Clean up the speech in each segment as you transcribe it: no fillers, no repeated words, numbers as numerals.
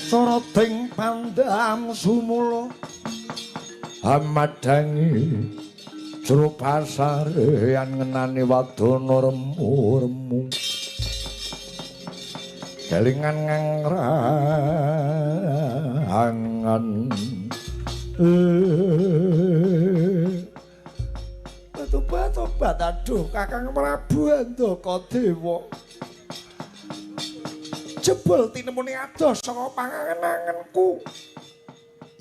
Soroting pandam sumula Amadangi jero pasarean ngenani wadana remu-remu. Kelingan ngangrangan. Tobat-tobat aduh Kakang Prabu Handaka Dewa. Jebul tinemune adoh saka pangangen-angenku.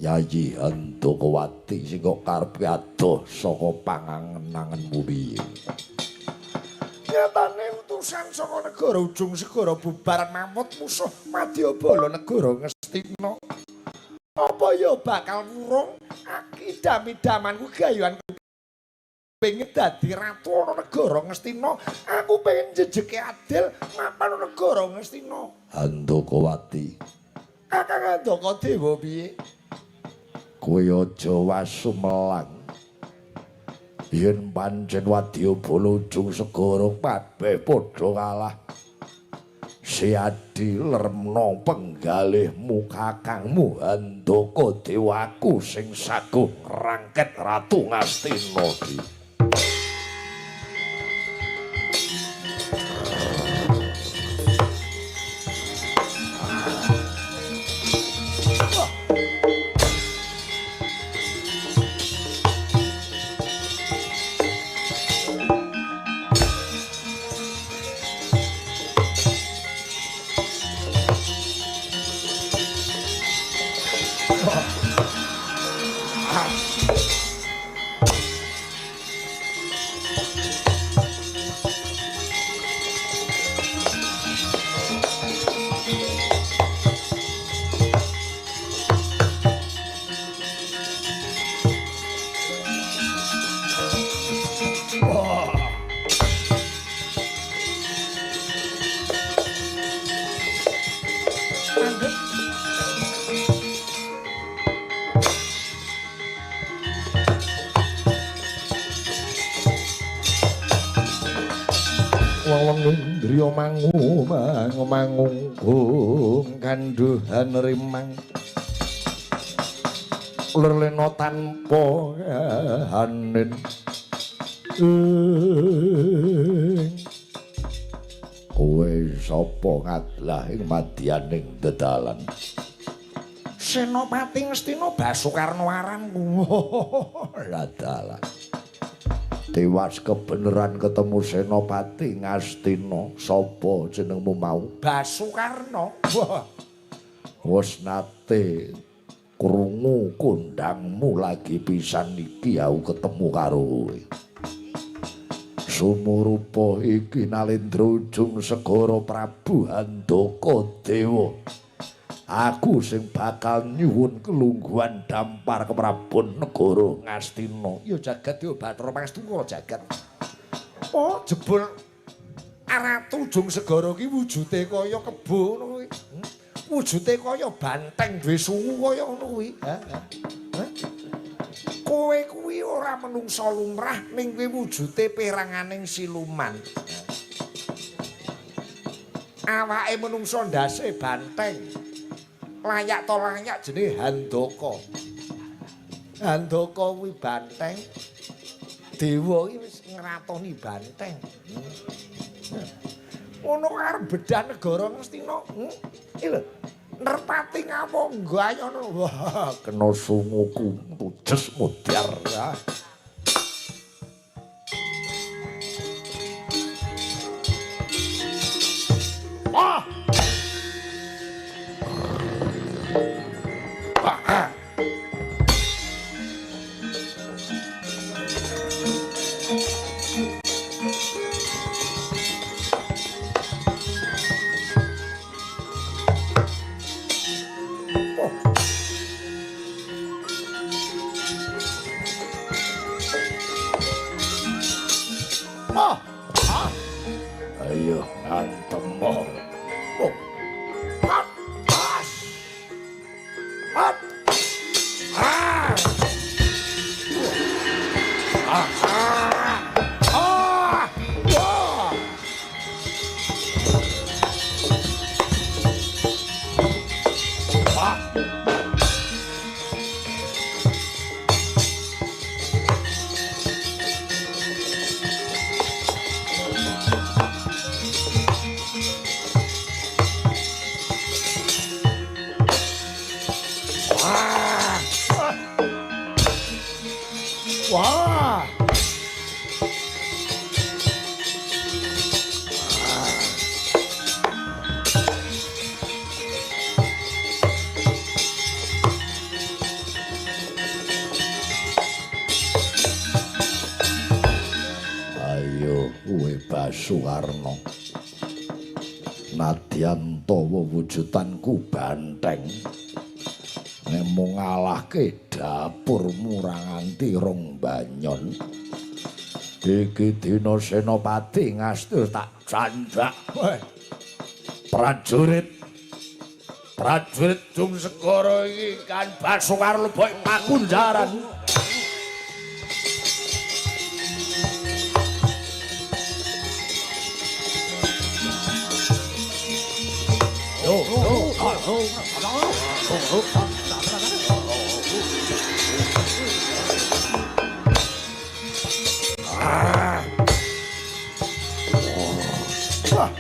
Yayi Handakawati sing kok karepe adoh saka pangangen-angenmu piye? Nyatane utusan saka negara ujung segara bubar mamut musuh Madyabala negara Ngastina. Apa ya bakal wurung akidam-idamanku gayuanku pengen dadi ratu ana negara Ngastina. Aku pengen jejeke adil mapan negara Ngastina. Handakawati, Kakang Handaka Dewa piye? Kowe aja wasumelang. Yen pancen wadyabala ujung segara kabeh padha kalah. Siadi leremna penggalihmu kakangmu Handaka Dewaku sing saguh ngrangket Ratu Ngastina iki. Indriya mangu mangu mangunggung kandhuhan rimang lerlena tanpa hanin. Kowe sapa ngadlah ing madyaning dedalan? Senopati Ngastina Basukarno aranku. Ladalah. Tewas kebeneran ketemu Senopati Ngastina. Sapa jenengmu mau? Basukarno. Wis nate krungu kondangmu lagi pisan iki aku ketemu karo kowe. Sumurupa iki Nalendra ujung segara Prabu Handaka Dewa. Aku sing bakal nyuwun kelungguhan dampar keprabon negara Ngastina. Ya jagat ya Bathara Pangestu jagat. Oh jebul Ratu Ujung Segara ki wujude kaya kebo ngono kuwi. Wujude kaya banteng duwe sungu kaya ngono kuwi. Kowe kuwi ora menungsa lumrah ning kuwi wujude peranganing siluman. Awake menungsa ndase banteng. Layak to layak jenenge Handaka. Handaka kuwi banteng. Dewa iki wis ngratoni banteng. Ngono arep bedah negara Ngastina. Iki lho, nerpati ngawangga ayo ngono. Wah, kena sunguku tujes mudyar. Wah! Ah. Ah. Ayo ngantem. Oh. Hat. As. Hat. Ah. Ah. Ah. Ah. Wah. Ah. Wah. Ayo kowe Basukarna. Nadyan tawa wujudanku banteng. Nemo ngalahke dapurmu ra nganti rong banyon. Iki dina Senopati Ngastil tak candak. Prajurit. Prajurit Jung Segara iki kan Basukarna lebok pakunjaran. Yo, yo, yo, yo. Wah.